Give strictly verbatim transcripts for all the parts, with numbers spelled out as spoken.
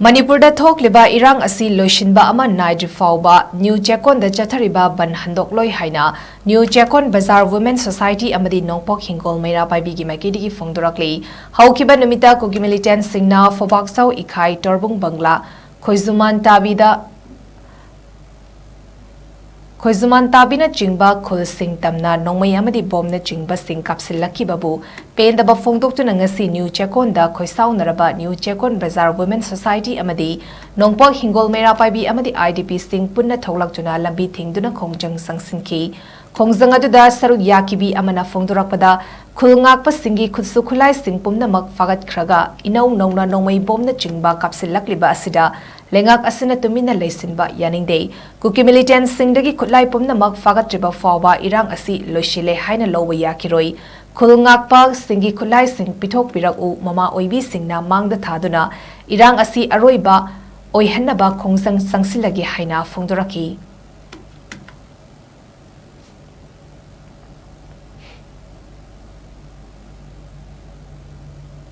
ꯃꯅꯤꯄꯨꯔꯗ ꯊꯣꯛꯂꯤꯕ ꯏꯔꯥꯡ ꯑꯁꯤ ꯂꯣꯏꯁꯤꯟꯕ ꯑꯃ ꯅꯥꯏꯗ꯭ꯔꯤ ꯐꯥꯎꯕ ꯅ꯭ꯌꯨ ꯆꯦꯛꯀꯣꯟꯗ ꯆꯠꯊꯔꯤꯕ ꯕꯟ ꯍꯟꯗꯣꯛꯂꯣꯏ ꯍꯥꯏꯅ ꯅ꯭ꯌꯨ ꯆꯦꯛꯀꯣꯟ ꯕꯖꯥꯔ ꯋꯨꯃꯦꯟ ꯁꯣꯁꯥꯏꯇꯤ ꯑꯃꯗꯤ ꯅꯣꯡꯄꯣꯛ ꯍꯤꯡꯒꯣꯜ ꯃꯩꯔꯥ ꯄꯥꯏꯕꯤꯒꯤ ꯃꯥꯏꯀꯩꯗꯒꯤ ꯐꯣꯡꯗꯣꯔꯛꯂꯤ꯫ ꯍꯧꯈꯤꯕ ꯅꯨꯃꯤꯠꯇ ꯀꯨꯀꯤ ꯃꯤꯂꯤꯇꯦꯟꯁꯤꯡꯅ ꯐꯣꯕꯥꯛꯆꯧ ꯏꯈꯥꯏ, ꯇꯣꯔꯕꯨꯡ ꯕꯪꯒ꯭ꯂꯥ, ꯈꯣꯏꯖꯨꯃꯥꯟ ꯇꯥꯕꯤꯗ ꯈꯣꯏꯖꯨꯃꯥꯟ ꯇꯥꯕꯤꯅꯆꯤꯡꯕ ꯈꯨꯜꯁꯤꯡ ꯇꯝꯅ ꯅꯣꯡꯃꯩ ꯑꯃꯗꯤ ꯕꯣꯝꯅꯆꯤꯡꯕꯁꯤꯡ ꯀꯥꯞꯁꯤꯜꯂꯛꯈꯤꯕꯕꯨ ꯄꯦꯟꯗꯕ ꯐꯣꯡꯗꯣꯛꯇꯨꯅ ꯉꯁꯤ ꯅ꯭ꯌꯨ ꯆꯦꯛꯀꯣꯟꯗ ꯈꯣꯏꯁꯥꯎꯅꯔꯕ ꯅ꯭ꯌꯨ ꯆꯦꯛꯀꯣꯟ ꯕꯖꯥꯔ ꯋꯨꯃꯦꯟ ꯁꯣꯁꯥꯏꯇꯤ ꯑꯃꯗꯤ ꯅꯣꯡꯄꯣꯛ ꯍꯤꯡꯒꯣꯜ ꯃꯩꯔꯥ ꯄꯥꯏꯕꯤ ꯑꯃꯗꯤ ꯑꯥꯏ ꯗꯤ ꯄꯤꯁꯤꯡ ꯄꯨꯟꯅ ꯊꯣꯛꯂꯛꯇꯨꯅ ꯂꯝꯕꯤ ꯊꯤꯡꯗꯨꯅ ꯈꯣꯡꯖꯪ ꯆꯪꯁꯤꯟꯈꯤ꯫ ꯈꯣꯡꯖꯪ ꯑꯗꯨꯗ ꯁꯔꯨꯛ ꯌꯥꯈꯤꯕꯤ ꯑꯃꯅ ꯐꯣꯡꯗꯣꯔꯛꯄꯗ, ꯈꯨꯜ ꯉꯥꯛꯄꯁꯤꯡꯒꯤ ꯈꯨꯠꯁꯨ ꯈꯨꯠꯂꯥꯏꯁꯤꯡ ꯄꯨꯝꯅꯃꯛ ꯐꯥꯒꯠꯈ꯭ꯔꯒ ꯏꯅꯧ ꯅꯧꯅ ꯅꯣꯡꯃꯩ ꯕꯣꯝꯅꯆꯤꯡꯕ ꯀꯥꯞꯁꯤꯜꯂꯛꯂꯤꯕ ꯑꯁꯤꯗ ꯂꯩꯉꯥꯛ ꯑꯁꯤꯅ ꯇꯨꯃꯤꯟꯅ ꯂꯩꯁꯤꯟꯕ ꯌꯥꯅꯤꯡꯗꯦ꯫ ꯀꯨꯀꯤ ꯃꯤꯂꯤꯇꯦꯟꯁꯤꯡꯗꯒꯤ ꯈꯨꯠꯂꯥꯏ ꯄꯨꯝꯅꯃꯛ ꯐꯥꯒꯠꯇ꯭ꯔꯤꯕ ꯐꯥꯎꯕ ꯏꯔꯥꯡ ꯑꯁꯤ ꯂꯣꯏꯁꯤꯜꯂꯦ ꯍꯥꯏꯅ ꯂꯧꯕ ꯌꯥꯈꯤꯔꯣꯏ꯫ ꯈꯨꯜ ꯉꯥꯛꯄꯁꯤꯡꯒꯤ ꯈꯨꯠꯂꯥꯏꯁꯤꯡ ꯄꯤꯊꯣꯛꯄꯤꯔꯛꯎ, ꯃꯃꯥ ꯑꯣꯏꯕꯤꯁꯤꯡꯅ ꯃꯥꯡꯗ ꯊꯥꯗꯨꯅ ꯏꯔꯥꯡ ꯑꯁꯤ ꯑꯔꯣꯏꯕ ꯑꯣꯏꯍꯟꯅꯕ ꯈꯣꯡꯖꯪ ꯆꯪꯁꯤꯜꯂꯒꯦ ꯍꯥꯏꯅ ꯐꯣꯡꯗꯣꯔꯛꯈꯤ꯫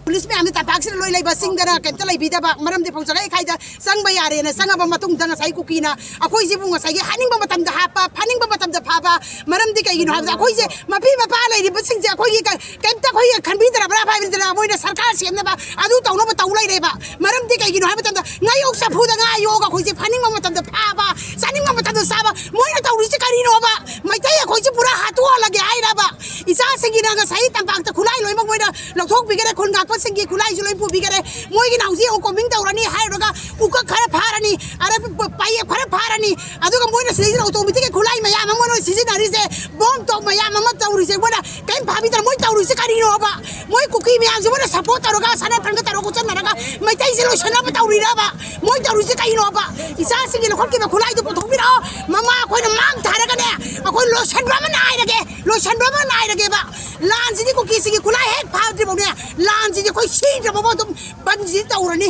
ꯄꯨꯂꯤꯁ ꯃꯌꯥꯝꯗꯤ ꯇꯝꯄꯥꯛꯁꯤꯗ ꯂꯣꯏ ꯂꯩꯕ, ꯆꯤꯡꯗꯅ ꯀꯩꯝꯇ ꯂꯩꯕꯤꯗꯕ, ꯃꯔꯝꯗꯤ ꯐꯧꯖꯒ ꯏꯈꯥꯏꯗ ꯆꯪꯕ ꯌꯥꯔꯦꯅ ꯆꯪꯉꯕ ꯃꯇꯨꯡꯗ ꯉꯁꯥꯏ ꯀꯨꯀꯤꯅ ꯑꯩꯈꯣꯏꯁꯤꯕꯨ ꯉꯁꯥꯏꯒꯤ ꯍꯥꯠꯅꯤꯡꯕ ꯃꯇꯝꯗ ꯍꯥꯠꯄ, ꯐꯥꯅꯤꯡꯕ ꯃꯇꯝꯗ ꯐꯥꯕ꯫ ꯃꯔꯝꯗꯤ ꯀꯩꯒꯤꯅꯣ ꯍꯥꯏꯕꯗ ꯑꯩꯈꯣꯏꯁꯦ ꯃꯄꯤ ꯃꯄꯥ ꯂꯩꯔꯤꯕꯁꯤꯡꯁꯦ ꯑꯩꯈꯣꯏꯒꯤ ꯀ-, ꯀꯩꯝꯇ ꯑꯩꯈꯣꯏꯒꯤ ꯈꯟꯕꯤꯗ꯭ꯔꯕ꯭ꯔꯥ ꯍꯥꯏꯕꯅꯤꯗꯅ ꯃꯣꯏꯅ ꯁꯔꯀꯥꯔ ꯁꯦꯝꯅꯕ ꯑꯗꯨ ꯇꯧꯅꯕ ꯇꯧ ꯂꯩꯔꯦꯕ꯫ ꯃꯔꯝꯗꯤ ꯀꯩꯒꯤꯅꯣ ꯍꯥꯏꯕ ꯃꯇꯝꯗ ꯉꯥꯌꯣꯛ ꯆꯐꯨꯗ ꯉꯥ ꯌꯣꯛꯑꯒ ꯑꯩꯈꯣꯏꯁꯦ ꯐꯥꯅꯤꯡꯕ ꯃꯇꯝꯗ ꯐꯥꯕ, ꯆꯥꯅꯤꯡꯕ ꯃꯇꯝꯗ ꯆꯥꯕ, ꯃꯣꯏꯅ ꯇꯧꯔꯤꯁꯦ ꯀꯔꯤꯅꯣꯕ? ꯃꯩꯇꯩ ꯑꯩꯈꯣꯏꯁꯦ ꯄꯨꯔꯥ ꯍꯥꯠꯇꯣꯛꯍꯜꯂꯒꯦ ꯍꯥꯏꯔꯕ? ꯏꯆꯥꯁꯤꯡꯒꯤꯅ ꯉꯁꯥꯏ ꯇꯝꯄꯥꯛꯇ ꯈꯨꯠꯂꯥꯏ ꯂꯣꯏꯅꯃꯛ ꯃꯣꯏꯅ ꯂꯧꯊꯣꯛꯄꯤꯈꯔꯦ, ꯈꯨꯜ ꯉꯥꯛꯄꯁꯤꯡꯒꯤ ꯈꯨꯠꯂꯥꯏꯁꯨ ꯂꯣꯏ ꯄꯨꯕꯤꯈꯔꯦ꯫ ꯃꯣꯏꯒꯤꯅ ꯍꯧꯖꯤꯛ ꯑꯃꯨꯛ ꯀꯣꯝꯕꯤꯡ ꯇꯧꯔꯅꯤ ꯍꯥꯏꯔꯨꯔꯒ ꯎꯀꯛ ꯈꯔ ꯐꯥꯔꯅꯤ, ꯑꯗ ꯄ-, ꯄꯥꯌꯦꯞ ꯈꯔ ꯐꯥꯔꯅꯤ, ꯑꯗꯨꯒ ꯃꯣꯏꯅ ꯁꯤꯗꯩꯁꯤꯗ ꯑꯣꯇꯣꯃꯦꯇꯤꯛꯀꯤ ꯈꯨꯠꯂꯥꯏ ꯃꯌꯥꯝ ꯑꯃ ꯃꯣꯏꯅ ꯁꯤꯖꯤꯟꯅꯔꯤꯁꯦ, ꯕꯣꯝ ꯇꯣꯞ ꯃꯌꯥꯝ ꯑꯃ ꯇꯧꯔꯤꯁꯦ, ꯃꯣꯏꯅ ꯀꯔꯤꯝ ꯐꯥꯕꯤꯗ꯭ꯔ? ꯃꯣꯏ ꯇꯧꯔꯤꯁꯦ ꯀꯔꯤꯅꯣꯕ? ꯃꯣꯏ ꯀꯨꯀꯤ ꯃꯌꯥꯝꯁꯦ ꯃꯣꯏꯅ ꯁꯞꯄꯣꯔꯠ ꯇꯧꯔꯒ ꯁꯅꯥ ꯐꯟꯒ ꯇꯧꯔꯒ ꯈꯣꯠꯆꯟꯅꯔꯒ ꯃꯩꯇꯩꯁꯦ ꯂꯣꯏꯁꯟꯅꯕ ꯇꯧꯔꯤꯔꯕ? ꯃꯣꯏ ꯇꯧꯔꯤꯁꯦ ꯀꯩꯅꯣꯕ? ꯏꯆꯥꯁꯤꯡꯒꯤ ꯂꯧꯈꯠꯈꯤꯕ ꯈꯨꯠꯂꯥꯏꯗꯨ ꯄꯨꯊꯣꯛꯄꯤꯔꯛꯑꯣ꯫ ꯃꯃꯥ ꯑꯩꯈꯣꯏꯅ ꯃꯥꯡ ꯊꯥꯔꯒꯅꯦ, ꯑꯩꯈꯣꯏ ꯂꯣꯏꯁꯟꯕ ꯑꯃ ꯅꯥꯏꯔꯒꯦ, ꯂꯣꯏꯁꯟꯕ ꯑꯃ ꯅꯥꯏꯔꯒꯦꯕ꯫ ꯂꯥꯟꯁꯤꯗꯤ ꯀꯨꯀꯤꯁꯤꯡꯒꯤ ꯈꯨꯠꯂꯥꯏ ꯍꯦꯛ ꯐꯥꯗ꯭ꯔꯤꯐꯥꯎꯅꯦ, ꯂꯥꯟꯁꯤꯗꯤ ꯑꯩꯈꯣꯏ ꯁꯤꯗ꯭ꯔꯕꯐꯥꯎ ꯑꯗꯨꯝ ꯕꯟꯁꯤꯗꯤ ꯇꯧꯔꯅꯤ꯫